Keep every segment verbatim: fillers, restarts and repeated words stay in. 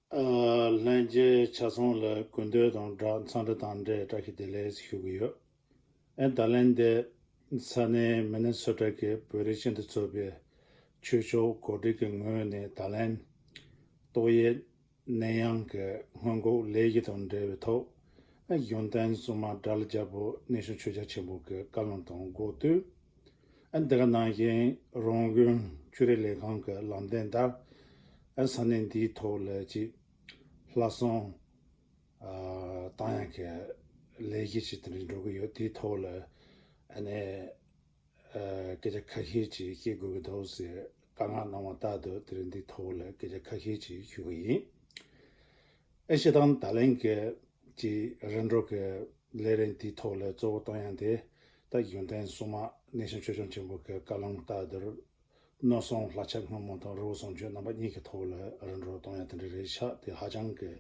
ཨ། ལྷན་རྒྱས་ཆ་ཚང་ལ་གུས་འདུད་དང་སྦྲགས་འཚམས་འདྲི་དང་འབྲེལ་བཀྲ་ཤིས་བདེ་ལེགས་ཞུ་གི་ཡོད། ཨེ། ད་ལན་འདི་ས་གནས་མི་ནི་སོ་ཊ་གི་བོད་རིགས་སྤྱི་མཐུན་ཚོགས་པའི་ཆོས་ཕྱོགས་གོ་སྒྲིག་གི་ངོས་ནས་ད་ལན་ཏོག་དབྱིབས་ནད་ཡམས་ཀྱི་སྔོན་འགོག་ལས་གཞི་དང་འབྲེལ་བའི་ཐོག་ཨེ། གཞུང་དོན་སྲུང་མ་དགྲ་ལ་རྒྱལ་པོ་གནས་ཆུང་ཆོས་རྒྱལ་ཆེན་པོ་གི་བཀའ་སློབ་དང་འགོ་བསྟུན། ཨ། འདི་ག་ནང་བཞིན་རང་དབང་ཆོས་རིག་ལས་ཁང་གི་ལམ་སྟོན་ལྟར། ཨ། ས་གནས་འདིའི་ཐོག་ལ་ཅིག་ལྷ་བསང་ཨ། བཏང་ཡག་གི་ལས་གཞི་ཞིག་དེ་འདྲ་འགྲོ་གི་ཡོད། དེའི་ཐོག་ལ་ཨ་ནི་ཨ། སྐད་ཆ་ཁ་ཤས་ཅིག་བཤད་དགོས་ཀྱི་འདུག་ཟེར་བཀའ་མངགས་གནང་བ་ལྟར་དུ་དེ་རིང་འདིའི་ཐོག་ལ་སྐད་ཆ་ཁ་ཤས་ཅིག་ཞུ་གི་ཡིན། ཨེ། སྤྱིར་བཏང་ད་ལན་གྱི་ཅིག་རིམ་གྲོ་གི་ལས་རིམ་དེའི་ཐོག་ལ་གཙོ་བོ་གཏོང་ཡག་དེ་ད་གཞུང་དོན་སྲུང་མ་གནས་ཆུང་ཆོས་སྐྱོང་ཆེན་པོ་གི་བཀའ་སློབ་ལྟར་དུ་མནོ་བསམ་ལྷ་ཆོས་སྔོན་མོ་དང་རི་བོ་བསང་མཆོད་རྣམ་པ་གཉིས་ཀྱི་ཐོག་ལ་རིམ་གྲོ་གཏོང་ཡག་དེ་འདྲ་རེད་ཤག་དེ་ཧ་ཅང་གི་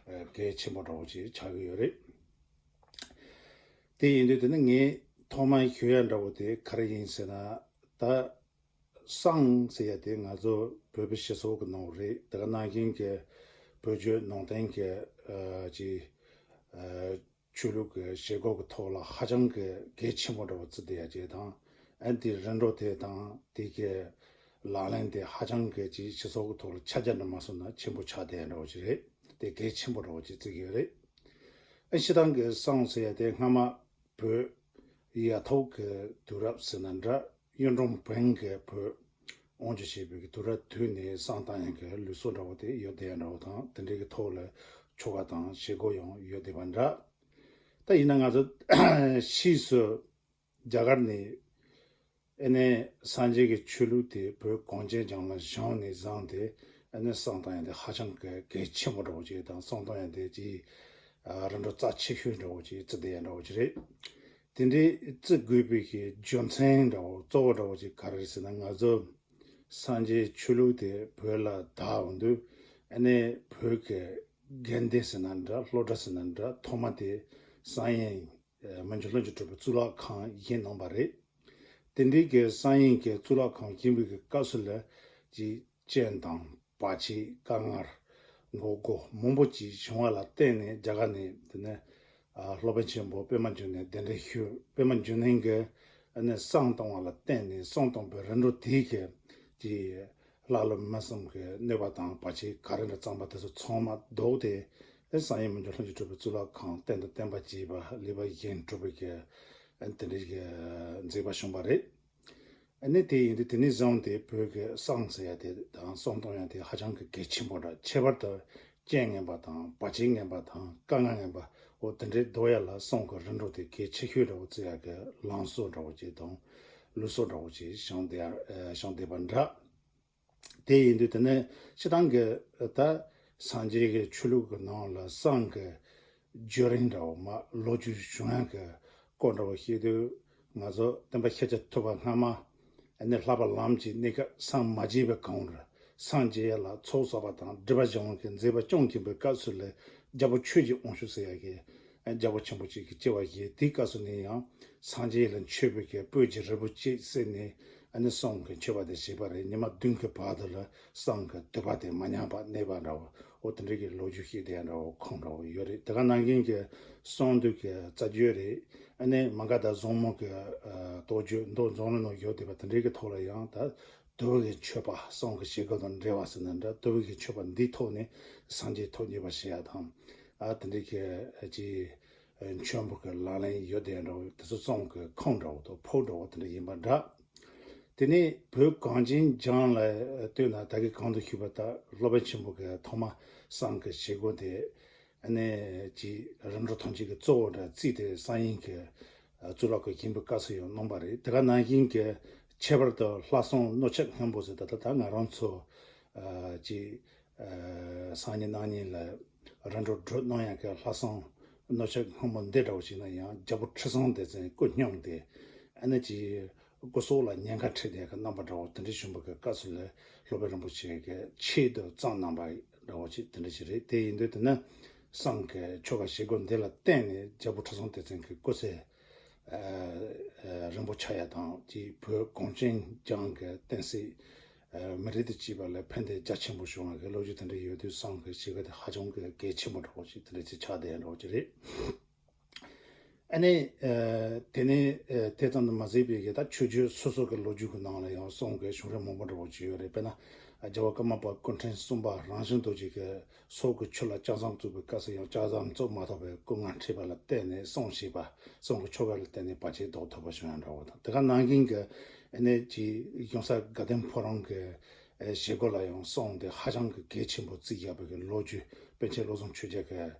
ཨ། གལ་ཆེན་པོ་འདྲ་བོ་ཅིག་ཆགས་ཀྱི་ཡོད་རེད། དེ་ཡིན་དུས་དེ་ནི་ངས་ཐོག་མར་ཞུ་ཡག་འདྲ་བོ་དེ་ག་རེ་ཡིན་ཟེར་ན། ད་བསང་ཟེར་ཡག་དེ་ང་ཚོ་བོད་པའི་སྤྱི་ཚོགས་ཀྱི་ནང་རེད། དེ་ག་ནང་བཞིན་གྱི་བོད་བརྒྱུད་ནང་བསྟན་གྱི་ཨ། ཅིག་ཨ། ཆོས་ལུགས་ཀྱི་བྱེད་སྒོ་གི་ཐོག་ལ་ཧ་ཅང་གི་གལ་ཆེན་པོ་འདྲ་བོ་བརྩི་བསྡད་ཡག་ཅིག་དང་། ཨ། དེ་རིམ་གྲོ་དེ་དང་དེ་གི་ལག་ལེན་དེ་ཧ་ཅང་གི་ཅིག་སྤྱི་ཚོགས་ཀྱི་ཐོག་ལ་ཁྱབ་རྒྱ་འདྲ་མ་སོང་ན་ཆེན་པོ་ཆགས་བསྡད་ཡག་འདྲ་བོ་ཅིག་རེད། དེ་གལ་ཆེན་པོ་འདྲ་བོ་ཅིག་བརྩི་གི་ཡོད་རེད། ཨ། སྤྱིར་བཏང་གི་བསང་ཟེར་ཡག་དེ་སྔ་མ་བོད་ཡ་ཐོག་གི་དུས་རབས་ཟེར་ན་འདྲ། གཡུང་དྲུང་བོན་གྱི་བོད་དབང་སྒྱུར་བྱས་པའི་དུས་རབས་དུས་ནས་བསང་བཏང་ཡག་གི་ལུགས་སྲོལ་འདྲ་བོ་དེ་ཡོད་བསྡད་ཡག་འདྲ་བོ་དང་། དེ་འདྲའི་གི་ཐོག་ལ་ཆོ་ག་དང་བྱེད་སྒོ་ཡང་ཡོད་བསྡད་པ་འདྲ། ད་ཡིན་ན་ང་ཚོ་ཕྱིས་སུ་རྒྱ་གར་ནས་ཨ་ནི་སངས་རྒྱས་ཀྱི་ཆོས་ལུགས་དེ་བོད་གངས་ཅན་ལྗོངས་ལ་བྱོན་ནས་བཟུང་སྟེ་ཨ་ནི་བསང་བཏང་ཡག་དེ་ཧ་ཅང་གི་གལ་ཆེན་པོ་འདྲ་བོ་ཅིག་དང་། བསང་བཏང་ཡག་དེ་ཅིག་ཨ། རིམ་གྲོ་རྩ་ཆེ་ཤོས་འདྲ་བོ་ཅིག་བརྩི་བསྡད་ཡག་འདྲ་བོ་ཅིག་རེད། དེ་འདྲའི་བརྩི་དགོས་པའི་གི་རྒྱུ་མཚན་འདྲ་བོ་གཙོ་བོ་འདྲ་བོ་ཅིག་ག་རེ་རེད་ཟེར་ན། ང་ཚོ་སངས་རྒྱས་ཆོས་ལུགས་དེ་བོད་ལ་དར་འོང་དུས་ཨ་ནི་བོད་ཀྱི་དགོན་སྡེ་ཟེར་ན་འདྲ། སློབ་གྲྭ་ཟེར་ན་འདྲ། ཐོག་མ་དེ་བསང་ཡིན། ཨ། མི་འགྱུར་ལྷུན་གྱིས་གྲུབ་པའི་གཙུག་ལག་ཁང་བཞེངས་གནང་བ་རེད། དེ་འདྲའི་གི་བསང་ཡིན་གྱི་གཙུག་ལག་ཁང་བཞེངས་པའི་གི་སྐབས་སུ་ལ་ཅིག་སྤྱན་དང་བར་ཆད་དཀའ་ངལ་འགོག་སྒོ་མང་པོ་ཅིག་བྱུང་བ་ལ་བརྟེན་ནས་རྒྱ་གར་ནས་དེ་ནས་ཨ། སློབ་དཔོན་ཆེན་པོ་པདྨ་འབྱུང་གནས་གདན་འདྲེན་ཞུས། པདྨ་འབྱུང་གནས་ཀྱིས་ཨ་ནི་བསང་བཏང་བ་ལ་བརྟེན་ནས་བསང་བཏང་པའི་རིམ་གྲོ་དེའི་གི་ཅིག་ལྷ་ཀླུ་མི་གསུམ་གྱི་གནོད་པ་དང་བར་ཆད་ག་རེ་འདྲ་བརྩམས་པ་དེ་ཚོ་ཚང་མ་བཟློག་སྟེ། ཨེ། བསང་ཡིན་མི་འགྱུར་ལྷུན་གྱིས་གྲུབ་པའི་གཙུག་ལག་ཁང་རྟེན་དང་བརྟེན་པར་བཅས་པ་ལེགས་པར་བཞེངས་གྲུབ་པའི་གི་ཨ་ནི་དེ་འདྲའི་གི་མཛད་པ་བྱུང་བ་རེད། ཨ་ནི་དེ་ཡིན་དུས་དེ་ནས་བཟུང་སྟེ་བོད་ཀྱི་བསང་ཟེར་ཡག་དེ་དང་བསང་གཏོང་ཡག་དེ་ཧ་ཅང་གི་གལ་ཆེན་པོ་འདྲ། ཁྱད་པར་དུ་རྐྱེན་ངན་པ་དང་བར་ཆད་ངན་པ་དང་དཀའ་ངལ་ངན་པ་འོ་དེ་འདྲའི་བཟློག་ཡག་ལ་བསང་གི་རིམ་གྲོ་དེ་གལ་ཆེ་ཤོས་འདྲ་བོ་བརྩི་ཡག་གི་ལམ་སྲོལ་འདྲ་བོ་ཅིག་དང་ལུགས་སྲོལ་འདྲ་བོ་ཅིག་བྱུང་བསྡད་ཨ། བྱུང་བསྡད་པ་འདྲ། དེ་ཡིན་དུས་དེ་ནས་སྤྱིར་བཏང་གི་ད་སངས་རྒྱས་ཀྱི་ཆོས་ལུགས་ཀྱི་ནང་ལ་བསང་གི་བརྒྱུད་རིམ་འདྲ་བོ་མ་ལོ་རྒྱུས་བྱུང་ཡག་གི་སྐོར་འདྲ་བོ་བཤད་དུས། ང་ཚོ་སྟོན་པ་ཤཱཀྱ་ཐུབ་པ་སྔ་མ་ཨ་ནི་བསླབ་པ་ལམ་གྱི་གནས་སྐབས་སངས་མ་རྒྱས་པའི་གོང་རུ་སངས་རྒྱས་ཡག་ལ་ཚོགས་བསགས་པ་དང་སྒྲིབ་པ་སྦྱང་བའི་མཛད་པ་སྐྱོང་གིན་པའི་སྐབས་སུ་ལ་རྒྱལ་པོ་ཆོས་ཀྱི་དབང་ཕྱུག་ཟེར་ཡག་གི་ཨ། རྒྱལ་པོ་ཆེན་པོ་གཅིག་གི་སྐྱེ་བ་བཞེས། དེའི་སྐབས་སུ་ནི་ཡང་སངས་རྒྱས་ལ་མཆོད་པའི་གི་སྤོས་ཀྱི་རིལ་བུ་གཅིག་བསྲེས་ནས་ཨ་ནི་བསང་གི་མཆོད་པ་དེ་བཞེས་པ་རེད། ཉི་མ་བདུན་གྱི་བར་དུ་ལ་བསང་གི་དུད་པ་དེ་མ་ཉམས་པར་གནས་པ་འདྲ་བོ། འོ་དེ་འདྲའི་གི་ལོ་རྒྱུས་ཤིག་དེ་འདྲ་བོ་ཁུངས་འདྲ་བོ་ཡོད་རེད། དེ་ག་ནང་བཞིན་གྱི་བསང་དུད་ཀྱི་རྩ་རྒྱུད་རེད། ཨ་ནི་མ་ག་དྷ་བཟང་མོ་གི་ཨ། རྟོགས་བརྗོད་མདོ་རྫོང་ལ་ནང་ཡོད་བསྡད་པ་དེ་འདྲའི་གི་ཐོག་ལ་ཡང་ད་དུད་པའི་གི་མཆོད་པ། བསང་གི་བྱེད་སྒོ་དང་འབྲེལ་བ་ཟེར་ན་འདྲ། དུད་པའི་གི་མཆོད་པ་འདིའི་ཐོག་ནས་སངས་རྒྱས་ཐོབ་ནུས་པ་བྱེད་ཡག་དང་། ཨ། དེ་འདྲའི་གི་ཨ། ཅིག་ཨ། མཆོད་འབུལ་གྱི་ལག་ལེན་ཡོད་བསྡད་འདྲ་བོ་དེ་ཚོ་བསང་གི་ཁུངས་འདྲ་བོ་དང་ཕུགས་འདྲ་བོ་དེ་འདྲ་ཡིན་པ་འདྲ། དེ་ནས་བོད་གངས་ཅན་ལྗོངས་ལ་ལྟོས་ན་ད་གིན་གོང་དུ་ཞུས་པ་ལྟར་སློབ་དཔོན་ཆེན་པོ་གིས་ཐོག་མ་བསང་གི་བྱེད་སྒོ་དེ་ཨ་ནི་ཅིག་རིམ་གྲོ་ཐམས་ཅད་ཀྱི་གཙོ་བོ་འདྲ་བརྩིས་ཏེ་བསང་ཡིན་གྱི་གཙུག་ལག་ཁང་བཞེངས་པའི་སྐབས་སུ་ཡང་གནང་བ་རེད། དེ་ག་ནང་བཞིན་གྱི་ཁྱད་པར་དུ་ལྷ་བསང་སྣོད་ཆགས་སྔོན་པོ་ཟེར་ད་ལྟ་ད་ང་རང་ཚོ་ཨ། ཅིག་ཨ། སང་ཉིན་གནངས་ཉིན་ལ་རིམ་གྲོ་གྲོལ་གནང་ཡག་གི་ལྷ་བསང་སྣོད་ཆགས་སྔོན་པོ་འདི་འདྲ་བོ་ཞིག་ན་ཡང་རྒྱལ་པོ་ཁྲི་སྲོང་ལྡེ་བཙན་སྐུ་སྙོམས་ཏེ་ཨ་ནི་ཅིག་སྐུ་སྲོག་ལ་ཉེན་ཁ་འཕྲད་བསྡད་ཡག་གི་རྣམ་པ་འདྲ་བོ་དེ་འདྲ་བྱུང་བའི་གི་སྐབས་སུ་ལ་སློབ་དཔོན་རིན་པོ་ཆེ་གིས་ཆེད་དུ་བསང་གནང་བ་འདྲ་བོ་ཅིག་དེ་འདྲ་ཞིག་རེད། དེ་ཡིན་དུས་དེ་ནི་བསང་གི་ཆོ་ག་བྱེད་སྒོ་འདི་ལ་བརྟེན་ནས་རྒྱལ་པོ་ཁྲི་སྲོང་ལྡེ་བཙན་གྱི་སྐུ་ཚེ་ཨ། ཨ། རིང་པོ་ཆགས་ཡག་དང་། ཅིག་བོད་གངས་ཅན་ལྗོངས་ཀྱི་བསྟན་སྲིད་ མི་རིགས་དང་བཅས་པ་ལ་ཕན་བདེ་རྒྱ་ཆེན་པོ་བྱུང་བ་གི་ལོ་རྒྱུས་དེ་འདྲ་ཡོད་དུས་སང་གི་གཞིས་ཀ་དེ་ཧ་ཅང་གི་གལ་ཆེན་པོ་འདྲ་བོ་ཞིག་དེ་འདྲ་ཅིག་ཆགས་བསྡད་ཡ་འདྲ་བོ་ཅིག་རེད། ཨ་ནི། དེ་ནས་དེ་ཙམ་དུ་མ་ཟད་པའི་གི་ད་ཆོས་བརྒྱུད་སོ་སོ་གི་ལོ་རྒྱུས་ཀྱི་ནང་ལ་ཡང་སང་གི་བྱུང་རིམ་མང་པོ་འདྲ་བོ་ཅིག་ཡོད་རེད། དཔེར་ན། རྒྱལ་བ་ཀརྨ་པ་སྐུ་ཕྲེང་གསུམ་པ་རང་བྱུང་རྡོ་རྗེ་གི་སོག་གི་ཆུ་ལ་ལྕགས་ཟམ་བཙུགས་པའི་སྐབས་སུ་ཡང་ལྕགས་ཟམ་བཙུགས་མ་ཐུབ་པའི་སྐུ་ངལ་འཕྲད་པ་ལ་བརྟེན་ནས་སང་ཞེས་པ་སང་གི་ཆོ་ག་ལ་བརྟེན་ནས་བར་ཆད་ཟློག་ཐུབ་པ་བྱུང་ཡ་འདྲ་བོ་དང་། དེ་ག་ནང་བཞིན་གྱི་ཨ་ནི་ཅིག་གཞུང་ས་དགའ་ལྡན་ཕོ་བྲང་གི་བཞེས་སྒོ་ལ་ཡང་སང་དེ་ཧ་ཅང་གི་གལ་ཆེན་པོ་བརྩི་བཞག་པའི་གི་ལོ་རྒྱུས་པཎ་ཆེན་བློ་བཟང་ཆོས་རྒྱལ་གི་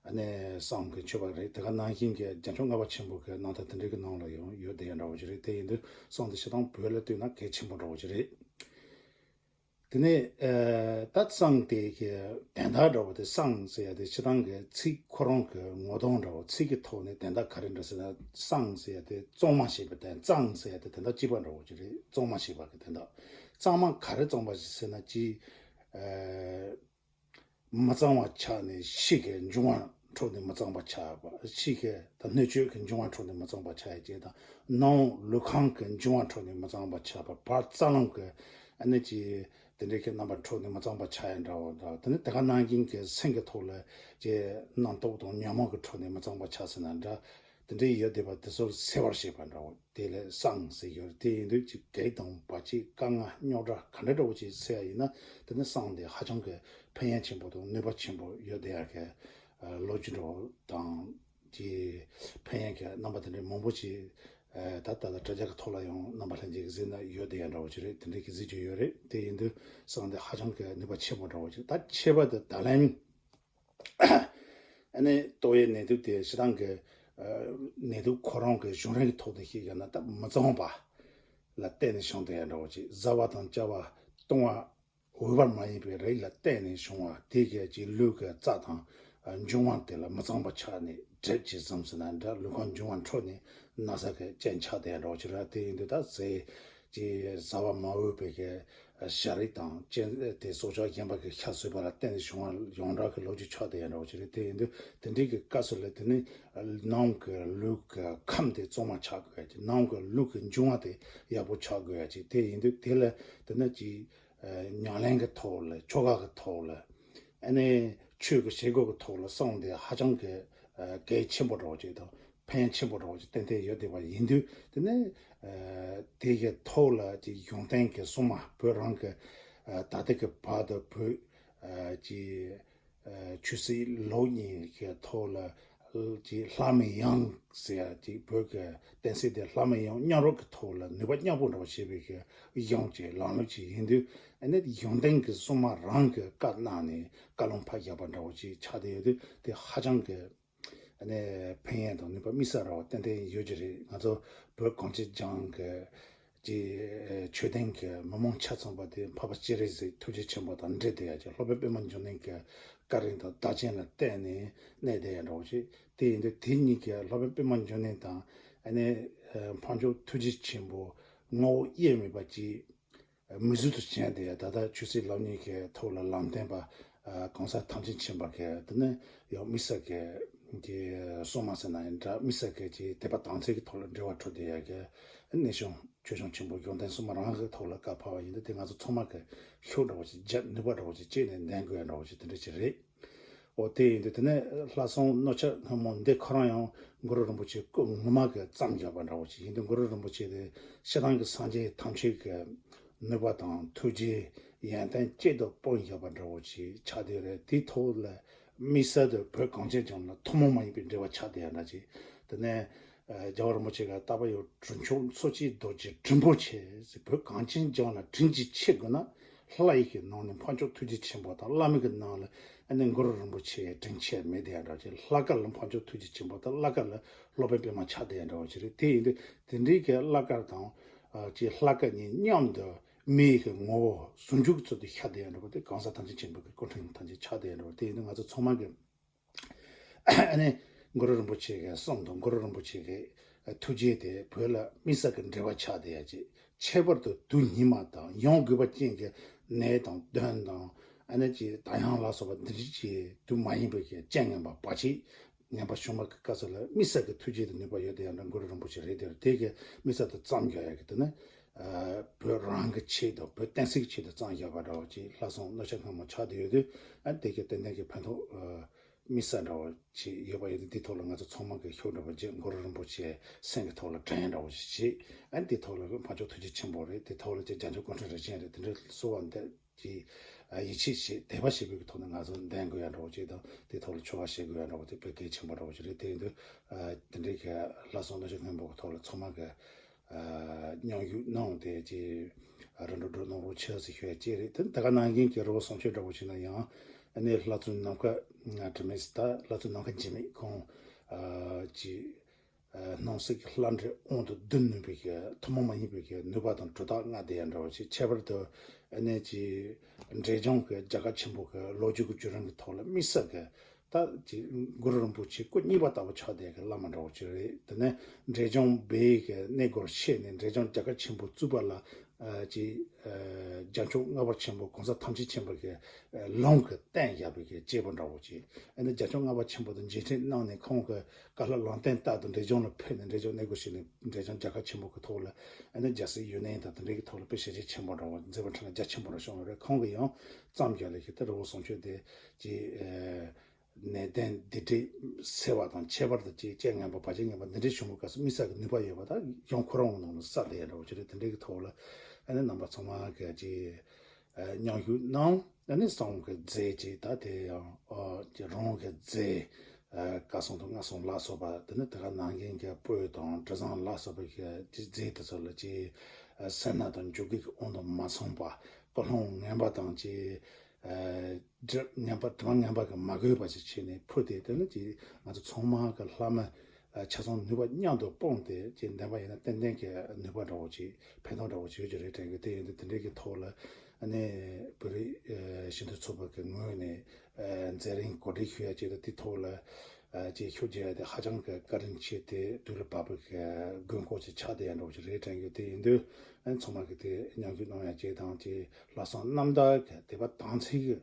ཨ་ནི་སང་གི་མཆོད་པ་རེད། དེ་ག་ནང་བཞིན་གྱི་རྒྱལ་མཆོག་ལྔ་པ་ཆེན་པོ་གི་རྣམ་ཐར་དེ་འདྲའི་གི་ནང་ལ་ཡང་ཡོད་བསྡད་ཡ་འདྲ་བོ་ཅིག་རེད། དེ་ཡིན་དུས་སང་དེ་སྤྱིར་བཏང་བོད་ལ་ལྟོས་ན་གལ་ཆེན་པོ་འདྲ་བོ་ཅིག་རེད། དེ་ནས་ད་སང་དེ་གི་དན་རྟགས་འདྲ་བོ་དེ་སང་ཟེར་ཡ་དེ་སྤྱིར་བཏང་གི་ཚིག་ཁོ་རང་གི་ངོ་གདོང་འདྲ་བོ་ཚིག་གི་ཐོག་ནས་དན་རྟགས་ག་རེ་འདྲ་ཟེར་ན་སང་ཟེར་ཡ་དེ་གཙང་མ་ཞེས་པའི་དན། གཙང་ཟེར་ཡ་དེ་དན་རྟགས་གཅིག་པ་འདྲ་བོ་ཅིག་རེད། གཙང་མ་ཞེས་པ་གི་དན་རྟགས། གཙང་མ་ག་རེ་གཙང་པ་ཞིག་ཟེར་ན་ཅི། མི་གཙང་བ་ཆགས་ནས་ཕྱི་གི་འབྱུང་བ་འཕྲོག་ནས་མི་གཙང་བ་ཆགས་པ། ཕྱི་གི་ད་སྣོད་བཅུད་ཀྱི་འབྱུང་བ་འཕྲོག་ནས་མི་གཙང་བ་ཆགས་ཡ་ཅེས་དང་། ནང་ལུས་ཁམས་ཀྱི་འབྱུང་བ་འཕྲོག་ནས་མི་གཙང་བ་ཆགས་པ། བར་རྩ་རླུང་གི་ཨ་ནི་ཅི་དེ་འདྲའི་གི་རྣམ་པ་འཕྲོག་ནས་མི་གཙང་བ་ཆགས་ཡ་འདྲ་བོ་དང་། དེ་ནི་དེ་ག་ནང་བཞིན་གྱི་སེམས་ཀྱི་ཐོག་ལ་ཅི་རྣམ་རྟོག་དང་ཉོན་མོངས་ཀྱི་འཕྲོག་ནས་མི་གཙང་བ་ཆགས་ཟེར་ན་འདྲ། དེ་འདྲའི་ཡོད་བསྡད་པ་དེ་ཚོར་སེལ་བར་བྱེད་པ་འདྲ་བོ་དེ་ལ་སང་ཟེར་ཡོད་རེད། དེ་ཡིན་དུས་ཅིག་གེགས་དང་བར་ཆད་དཀའ་ངལ་རྙོག་དྲ་ག་འདྲ་འདྲ་བོ་ཅིག་སེལ་ཡ་ཡིན་ན་དེ་ནི་སང་དེ་ཧ་ཅང་གི་ཕན་ཡོན་ཆེན་པོ་དང་ནུས་པ་ཆེན་པོ་ཡོད་བསྡད་ཡ་གི་ལོ་རྒྱུས་འདྲ་བོ་དང་། ཀྱི་ཕན་ཡོན་གྱི་རྣམ་པ་དེ་འདྲའི་མང་པོ་ཅིག་ད་ལྟ་དྲ་རྒྱ་གི་ཐོག་ལ་ཡང་རྣམ་པ་ལྷན་རྒྱས་ཀྱིས་གཟིགས་ན་ཡོད་བསྡད་ཡ་འདྲ་བོ་ཅིག་རེད། དེ་འདྲའི་གི་གཟིགས་རྒྱུ་ཡོད་རེད། དེ་ཡིན་དུས་སང་དེ་ཧ་ཅང་གི་ནུས་པ་ཆེན་པོ་འདྲ་བོ་ཅིག་ད་ཁྱད་པར་དུ་ད་ལན། ཨ་ནི་ཏོག་དབྱིབས་ནད་དུག་དེ་སྤྱིར་བཏང་གི་ནད་དུག་ཁོ་རང་གི་བྱུང་རིམ་གྱི་ཐོག་ཏུ་བཤད་ཡོད་ན་ད་མི་གཙང་བ་ལ་བརྟེན་ནས་བྱུང་བསྡད་ཡ་འདྲ་བོ་ཅིག་བཟའ་བ་དང་བཅའ་བ་བཏུང་བ་འོས་པ་མ་ཡིན་པའི་རིགས་ལ་བརྟེན་ནས་བྱུང་བ་དེ་གའི་ཅིག་ལུས་ཀྱི་རྩ་དང་འབྱུང་བ་དེ་ལ་མི་གཙང་བ་ཆགས་ནས་གྲིབ་ཅིག་ཟིན་ཟིན་ན་འདྲ། ལུས་ཁམས་འབྱུང་བ་འཕྲོག་ནས་ན་ཚ་གི་རྐྱེན་ཆགས་བསྡད་ཡ་འདྲ་བོ་ཅིག་རེད། དེ་ཡིན་དུས་ད་ཟས་ཀྱི་བཟའ་བ་མ་འོས་པའི་གི་བྱ་རིགས་དང་ཅན་དེ་སྲོག་ཆགས་གཞན་པ་གི་ཤ་ཟོས་པ་ལ་བརྟེན་ནས་བྱུང་བ་ཡོངས་གྲགས་ཀྱི་ལོ་རྒྱུས་ཆགས་བསྡད་ཡ་འདྲ་བོ་ཅིག་རེད། དེ་ཡིན་དུས་དེ་འདྲའི་གི་སྐབས་སུ་ལ་དེ་ནི་ནང་གི་ལུས་ཀྱི་ཁམས་དེ་གཙང་མ་ཆགས་དགོས་ཡ་ཅིག་ནང་གི་ལུས་ཀྱི་འབྱུང་བ་དེ་ཡག་པོ་ཆགས་དགོས་ཡ་ཅིག་དེ་ཡིན་དུས་དེ་ལ་དེ་ནི་ཅིག་ཉམས་ལེན་གྱི་ཐོག་ལ་ཆོ་ག་གི་ཐོག་ལ་ཨ་ནི་ཆོས་ཀྱི་བྱེད་སྒོ་གི་ཐོག་ལ་སོང་དེ་ཧ་ཅང་གི་གལ་ཆེན་པོ་འདྲ་བོ་ཅིག་དང་། ཕན་ཆེན་པོ་འདྲ་བོ་ཅིག་ཏན་ཏན་ཡོད་བསྡད་པ་ཡིན་དུས་དེ་ནི་དེ་གི་ཐོག་ལ་ཅིག་གཞུང་བསྟེན་གྱི་སྲུང་མ་བོད་རང་གི་ད་ལྟ་གི་བར་དུ་བོད་ཀྱི་ཆོས་སྲིད་ལུགས་གཉིས་ཀྱི་ཐོག་ལ་ཅིག་ལྷ་མི་ཡང་ཟེར་ཡ་ཅིག་བོད་ཀྱི་བསྟན་སྲིད་དེ་ལྷ་མི་ཡང་མཉམ་རུབ་ཀྱི་ཐོག་ལ་ནུས་པ་མཉམ་སྤུངས་འདྲ་བོ་བྱེད་པའི་གི་གཞུང་གི་ལམ་ལུགས་ཅིག་ཡིན་དུས་ཨ་ནི་གཞུང་བསྟེན་གྱི་སྲུང་མ་རང་གི་བཀའ་གནང་ནས་བཀའ་ལུང་ཕར་བཞག་པ་འདྲ་བོ་ཅིག་ཆགས་བསྡད་ཡོད་དུས་དེ་ཧ་ཅང་གི་ཨ་ནི་ཕན་ཡོན་དང་ནུས་པ་དམིགས་བསལ་ར་བ་ཏན་ཏན་ཡོད་ཀྱི་རེད། ང་ཚོ་བོད་གངས་ཅན་ལྗོངས་ཀྱི་ཀྱི་ཆོས་ལྡན་གྱི་མི་མང་ཆ་ཚང་པ་དེ་འཕགས་པ་སྤྱན་རས་གཟིགས་ཐུགས་རྗེ་ཆེན་པོ་དང་འབྲེལ་བསྡད་ཡ་ཅིག་སློབ་དཔོན་པདྨ་འབྱུང་གནས་ཀྱི་བཀའ་དྲིན་དང་བདག་རྐྱེན་ལ་བརྟེན་ནས་གནས་བསྡད་ཡ་འདྲ་བོ་ཞིག་དེ་ཡིན་དུས་དེ་གཉིས་ཀྱི་སློབ་དཔོན་པདྨ་འབྱུང་གནས་དང་ཨ་ནི་འཕགས་མཆོག་ཐུགས་རྗེ་ཆེན་པོ་ངོ་བོ་དབྱེར་མེད་པ་ཅིག་མི་གཟུགས་སུ་བྱས་ཏེ་ད་ལྟ་ཆོས་སྲིད་ལུགས་གཉིས་ཀྱི་ཐོག་ལ་ལམ་སྟོན་པ་གོང་ས་ཐམས་ཅད་མཁྱེན་པ་གིས་དེ་ནི་ཡང་དམིགས་བསལ་གྱི་གི་སྲུང་མ་ཟེར་ན་ཡང་འདྲ། དམིགས་བསལ་གྱི་ཀྱི་དད་པ་དམ་ཚིག་གི་ཐོག་ལ་འབྲེལ་བ་གྲུབ་བསྡད་ཡ་གི་གནས་ཆུང་ཆོས་སྐྱོང་ཆེན་པོ་གཞུང་བསྟེན་སྲུང་མ་རང་གི་ཐོག་ལ་བཀའ་ཕབ་པ་ཡིན་ཏེ་དེ་ང་ཚོ་ཚང་མ་གི་ཤུགས་འདྲ་བོ་ཞིག་རྒྱབ་ནུས་པ་འདྲ་བོ་ཞིག་བསྐྱེད་ནས་ལྡན་དགོས་ཡ་འདྲ་བོ་ཞིག་དེ་འདྲ་ཞིག་རེད། འོ་དེ་ཡིན་དུས་དེ་ནས་ལྷ་སྲུང་རྣོ་ཆ་སྔོན་མོ་འདི་ཁོ་རང་ཡང་གུ་རུ་རིན་པོ་ཆེ་སྐུ་ངོ་མ་གི་བརྩམས་བཞག་པ་འདྲ་བོ་ཞིག་ཡིན་དུས་གུ་རུ་རིན་པོ་ཆེ་དེ་སྤྱིར་བཏང་གི་སངས་རྒྱས་ཐམས་ཅད་ཀྱི་ནུས་པ་དང་ཐུགས་རྗེ་ཡོན་ཏན་གཅིག་ཏུ་སྤུངས་བཞག་པ་འདྲ་བོ་ཞིག་ཆགས་བསྡད་རེད། དེའི་ཐོག་ལ་དམིགས་བསལ་དུ་བོད་གངས་ཅན་ལྗོངས་ལ་ཐུན་མོང་མ་ཡིན་པའི་འབྲེལ་བ་ཆགས་བསྡད་ཡ་འདྲ་ཅིག་དེ་ནས་རྒྱལ་བ་རིན་པོ་ཆེ་ག་ལྟ་བ་ཡོད་དྲུང་ཆོས་མཚོ་སྐྱེས་རྡོ་རྗེ་དྲིན་པོ་ཆེ་ཟེར། བོད་གངས་ཅན་ལྗོངས་ལ་དྲིན་གྱིས་ཆེ་དགོས་ན་ལྷ་ཡི་གི་ནང་ནས་འཕགས་མཆོག་ཐུགས་རྗེ་ཆེན་པོ་དང་བླ་མའི་གི་ནང་ལ་ཨ་ནི་གུ་རུ་རིན་པོ་ཆེ་དྲིན་ཆེ་མེད་བསྡད་ཡ་འདྲ་ཅིག་བླ་དཀར་ལ་འཕགས་མཆོག་ཐུགས་རྗེ་ཆེན་པོ་དང་བླ་དཀར་ལ་སློབ་དཔོན་པདྨ་ཆགས་བསྡད་ཡ་འདྲ་བོ་ཅིག་རེད། དེ་ཡིན་དུས་དེ་འདྲའི་གི་བླ་དཀར་དང་ཅིག་བླ་དཀར་གཉིས་མཉམ་དུ་མི་ཡི་གི་ངོ་བོ་ཟུང་འཇུག་གི་ཚུལ་དུ་ཤར་བསྡད་ཡ་འདྲ་བོ་དེ་གང་ཟག་ཐམས་ཅད་མཁྱེན་པའི་གི་སྐུ་ཕྲེང་ཐམས་ཅད་ཆགས་བསྡད་ཡ་འདྲ་བོ་དེ་ཡིན་དུས་ང་ཚོ་ཚང་མ་གི་ཨ་ནི་གུ་རུ་རིན་པོ་ཆེ་གི་གསུང་དང་གུ་རུ་རིན་པོ་ཆེ་གི་ཐུགས་རྗེ་དེ་བོད་ལ་དམིགས་བསལ་གྱི་འབྲེལ་བ་ཆགས་བསྡད་ཡ་ཅིག་ཁྱད་པར་དུ་དུས་སྙིགས་མ་དང་ཡང་དགོས་པ་ཅན་གྱི་ནད་དང་གདོན་དང་ཨ་ནི་ཅིག་ད་ཡང་ལ་སོགས་པ་འདི་འདྲ་ཅིག་དུས་མ་ཡིན་པའི་གི་རྐྱེན་ངན་པ་བར་ཆད་ངན་པ་བྱུང་བ་གི་སྐབས་སུ་ལ་དམིགས་བསལ་གྱི་ཐུགས་རྗེ་དང་ནུས་པ་ཡོད་དེ་ཡང་འདྲ་གུ་རུ་རིན་པོ་ཆེ་རེད་དེ་དེ་གི་དམིགས་བསལ་དུ་བརྩམས་རྒྱག་ཡ་གི་དེ་ནི་ བོད་རང་གི་ཆེད་དང་བོད་བསྟན་སྲིད་ཀྱི་ཆེད་དུ་བརྩམས་བཞག་པ་འདྲ་བོ་ཅིག་ལྷག་བསམ་རྣམ་དཔྱོད་སྔོན་མོ་ཆགས་བསྡད་ཡོད་དུས། ཨ་དེ་གའི་ཏན་ཏན་གྱི་ཕན་ཐོགས་དམིགས་བསལ་འདྲ་བོ་ཅིག་ཡོད་པ་ཡིན་དུས། དེ་ཐོག་ལ་ང་ཚོ་ཚང་མ་གི་ཤུགས་འདྲ་བོ་ཅིག་གུ་རུ་རིན་པོ་ཆེ་སེམས་ཀྱི་ཐོག་ལ་དྲན་འདྲ་བོ་ཞིག་བྱེད། ཨ་དེ་ཐོག་ལ་འཕགས་མཆོག་ཐུགས་རྗེ་ཆེན་པོ་རེད། དེ་ཐོག་ལ་ཅིག་རྒྱལ་མཆོག་སྐུ་ཕྲེང་རིམ་བྱོན་རེད། དེ་འདྲའི་གསོལ་བ་འདེབས་ཀྱི་ཡིད་ཆེས་བྱེད། དད་པ་བྱེད་པའི་ཐོག་ནས་ང་ཚོ་འདེང་དགོས་ཡ་འདྲ་བོ་ཅིག་དང་། དེ་ཐོག་ལ་ཆོ་ག་བྱེད་དགོས་ཡ་འདྲ་བོ་དེ་དཔེ་གལ་ཆེན་པོ་འདྲ་བོ་ཞིག་རེད། དེ་ཡིན་དུས་དེ་འདྲའི་གི་ལྷག་བསམ་རྣམ་དཔྱོད་སྔོན་མོ་གི་ཐོག་ལ་ཚང་མ་གི་མཉམ་ཞུགས་གནང་སྟེ་ཅིག་རིམ་གྲོ་གྲོ་གནང་རོགས་བྱེད་ཟེར་ཞུ་ཡ་ཅིག་རེད། དེ་ད་ག་ནང་བཞིན་གྱི་རི་བོ་བསང་མཆོད་འདྲ་བོ་བྱས་ན་ཡང་། ཨ་ནི་ལྷ་བཙུན་ནམ་མཁའ་དྲི་མེད་ཟེར། ད་ལྷ་བཙུན་ནམ་མཁའ་འཇིགས་མེད་ཁོང་ཅིག་སྣང་སྲིད་ཀྱི་ལྷ་འདྲེ་དབང་དུ་བསྡུ་ནུས་པའི་གི་ཐུན་མོང་མ་ཡིན་པའི་གི་ནུས་པ་དང་གྲུབ་རྟགས་མངའ་བསྡད་ཡ་འདྲ་བོ་ཞིག་ཁྱད་པར་དུ་ཨ་ནི་ཅིག་འབྲས་ལྗོངས་ཀྱི་རྒྱ་གར་ཆེན་པོ་གི་ལོ་རྒྱུས་ཀྱི་བརྒྱུད་རིམ་གྱི་ཐོག་ལ་དམིགས་བསལ་གྱི་ད་ཅིག་གུ་རུ་རིན་པོ་ཆེ་སྐུ་གཉིས་པ་ལྟ་བུ་ཆགས་བསྡད་ཀྱི་བླ་མ་འདྲ་བོ་ཅིག་རེད། དེ་ནས་འབྲས་ལྗོངས་བོད་ཀྱི་གནས་སྐོར་ཤེས་ནས་འབྲས་ལྗོངས་རྒྱ་གར་ཆེན་པོ་བཙུགས་པ་ལ་ཅིག་རྒྱལ་མཆོག་ལྔ་པ་ཆེན་པོ་གོང་ས་ཐམས་ཅད་མཁྱེན་པ་གི་ལུང་གིས་བསྟན་བཞག་པའི་གི་སྐྱེས་བུ་འདྲ་བོ་ཅིག་ཨ་ནི་རྒྱལ་མཆོག་ལྔ་པ་ཆེན་པོ་དང་མཇལ་འཕྲད་གནང་ནས་ཁོང་གི་བཀའ་སློབ་ལམ་སྟོན་ལྟར་དུ་འབྲས་ལྗོངས་ལ་ཕེབས་ནས་འབྲས་ལྗོངས་གནས་སྐོར་ཞུས་ནས་འབྲས་ལྗོངས་རྒྱལ་ཁབ་ཆེན་པོ་གི་ཐོག་ལ་ཨ་ནི་རྒྱལ་སྲིད་ཡུན་གནས་དང་དེ་འདྲའི་གི་ཐོག་ལ་དཔེ་ཞལ་བཞེས་ཆེན་པོ་འདྲ་བོ་མཛད་པ་འཕྲིན་ལས་རྒྱ་ཆེན་པོ་འདྲ་བྱུང་བ་རེད། ཁོང་གིས་ཡང་བརྩམས་རྒྱ་ལས་ཀྱི་ད་རི་བོ་བསང་མཆོད་དེ་ཅིག་ནད་ལྡན་སྡིག་སྒྲིབ་སེལ་བ་དང་། ཁྱད་པར་དུ་ཅིག་སྤྱན་ངན་པ་བར་ཆད་ངན་པ་འདི་འདྲའི་བྱུང་བའི་སྐབས་སུ་དམིགས་བསལ་གྱི་ནུས་པ་ཡོད་པ་དང་། ཡང་ཁོ་རང་ངོ་ནང་ལ་བསགས་བསྡད་ཡ་འདྲ་བོ་ཅིག་རེད། དེ་འདྲའི་གི་ཐོག་ལ་ཨ་ནི་རྣམ་པ་ཚང་མ་གི་ཅིག་མཉམ་ཞུགས་གནང་། ཨ་ནི་གསང་བའི་རྫས་ཅིག་ད་དེ་ཡང་ཨོ་ཅིག་རང་གི་རྫས་ཨ་བཀའ་གསུང་དང་སྔགས་གསུང་ལ་སོགས་པ། དེ་ནི་དེ་ག་ནང་བཞིན་གྱི་སྤོས་དང་དྲི་བཟང་ལ་སོགས་པའི་གི་ཅིག་རྫས་དེ་ཚོ་ལ་ཅིག་ཨ་སེར་སྣ་དང་འཇུག་སྒོའི་དབང་དུ་མ་སོང་བ། ཀུན་སློང་ངན་པ་དང་ཅིག་ཨ་དྲི་ངན་པ་དྲི་མ་ངན་པ་གིས་མ་གོས་པ་ཞིག་བྱས་ནས་ཕུལ་ཏེ། དེ་ནི་ཅིག་ང་ཚོ་ཚང་མ་གི་ལྷག་མ་ཨ་ཆ་ཚང་ནུས་པ་མཉམ་དུ་སྤུངས་ཏེ་ཅིག་འདོན་པ་ཡིན་ན་ཏན་ཏན་གྱི་ནུས་པ་འདྲ་བོ་ཅིག་ཕན་ཐོགས་འདྲ་བོ་ཅིག་ཡོད་ཀྱི་རེད་དྲན་གི། དེ་ཡིན་དུས་དེ་འདྲའི་གི་ཐོག་ལ་ཨ་ནི་བོད་རིགས་ཨ་ཞི་འདུལ་ཚོགས་པ་གི་ངོས་ནས་ཨ་མཛད་རིམ་གོ་སྒྲིག་ཞུ་ཡ་ཅིག་དང་། དེ་ཐོག་ལ་ཨ་ཅིག་ཤུགས་རྒྱག་ཡ་དེ་ཧ་ཅང་གི་བཀའ་དྲིན་ཆེ། དེ་དུས་ལ་བབ་པའི་གི་དགོས་མཁོ་ཅིག་ཆགས་བསྡད་ཡ་འདྲ་བོ་ཅིག་རེད་དྲན་གི། དེ་ཡིན་དུས་ཨ་ནི་ཚང་མ་གི་དེ་མཉམ་ཞུགས་གནང་ཡ་ཅིག་དང་། ཅིག་ལྷག་བསམ་རྣམ་དག་གི་དད་པ་དམ་ཚིག་གི་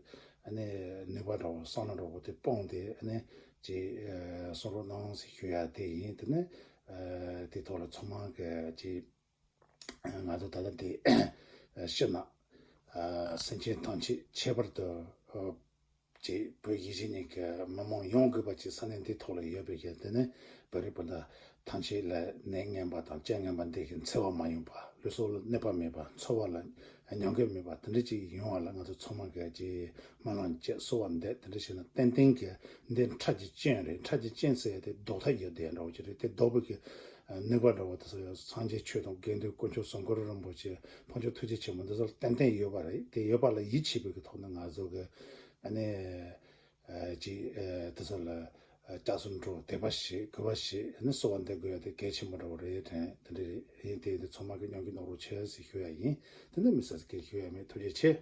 ཨ་ནི་ནུས་པ་འདྲ་བོ་བསམ་བློ་འདྲ་བོ་དེ་སྤུངས་ཏེ་ཨ་ནི་ཅིག་ཨ་གསུང་རོགས་གནང་ཟེར་ཞུ་ཡ་དེ་ཡིན། དེ་ནི་ཨ་དེ་ཐོག་ལ་ཚང་མ་གི་ཅིག་ང་ཚོ་ད་ལྟ་འདི་ཕྱི་ནང་སེམས་ཅན་ཐམས་ཅད་ཁྱད་པར་དུ་ཅིག་བོད་གཞིས་བྱེས་གཉིས་ཀྱི་མི་མང་ཡོངས་དགོས་པ་ཅིག་ས་གནས་འདི་ཐོག་ལ་ཡོད་པའི་གི། དེ་ནི་བོད་རིགས་སྤུན་ཟླ་ཐམས་ཅད་ལ་ནད་ངན་པ་དང་རྐྱེན་ངན་པ་འདི་གིས་འཚེ་བ་མ་ཡོང་བ། ལུས་སྲོག་ལ་གནོད་པ་མེད་པ། འཚོ་བ་ལ་ཉམས་རྒུད་མེད་པ། དེ་འདྲ་ཅིག་ཡོང་བ་ལ་ང་ཚོ་ཚང་མ་གི་ཅིག་སྨོན་ལམ་བཅས་གསོལ་བ་འདེབས། དེ་འདྲ་བྱས་ན་ཏན་ཏན་གྱི་འདི་འཕྲལ་གྱི་རྐྱེན་རེད། འཕྲལ་གྱི་རྐྱེན་ཟེར་ཡ་དེ་ཟློག་ཐབས་ཡོད་དེ་འདྲ་བོ་ཅིག་རེད། དེ་ཟློག་པའི་གི་ནུས་པ་འདྲ་བོ་དེ་ཚོ་ཡང་སངས་རྒྱས་ཆོས་དང་དགེ་འདུན་དཀོན་མཆོག་གསུམ་གུ་རུ་རིན་པོ་ཆེ་འཕགས་མཆོག་ཐུགས་རྗེ་ཆེན་པོ་འདི་ཚོ་ལ་ཏན་ཏན་ཡོད་པ་རེད། དེ་ཡོད་པ་ལ་ཡིད་ཆེས་པའི་གི་ཐོག་ནས་ང་ཚོ་གི་ཨ་ནི་ཅིག་དེ་ཚོ་ལ་སྐྱབས་སུ་འགྲོ། དད་པ་བྱེད། གུས་པ་བྱེད། ཨ་ནི་གསོལ་བ་འདེབས་དགོས་ཡ་དེ་གལ་ཆེན་པོ་འདྲ་བོ་རེད་དྲན། དེ་འདྲ་ཡིན། དེ་ཡིན་དུས་ཚང་མ་གི་མཉམ་ཞུགས་གནང་རོགས་བྱེད་ཟེར་ཞུ་ཡ་ཡིན། དེ་འདྲ་མི་ཟེར་གི་ཞུ་ཡ་མེད། ཐུགས་རྗེ་ཆེ།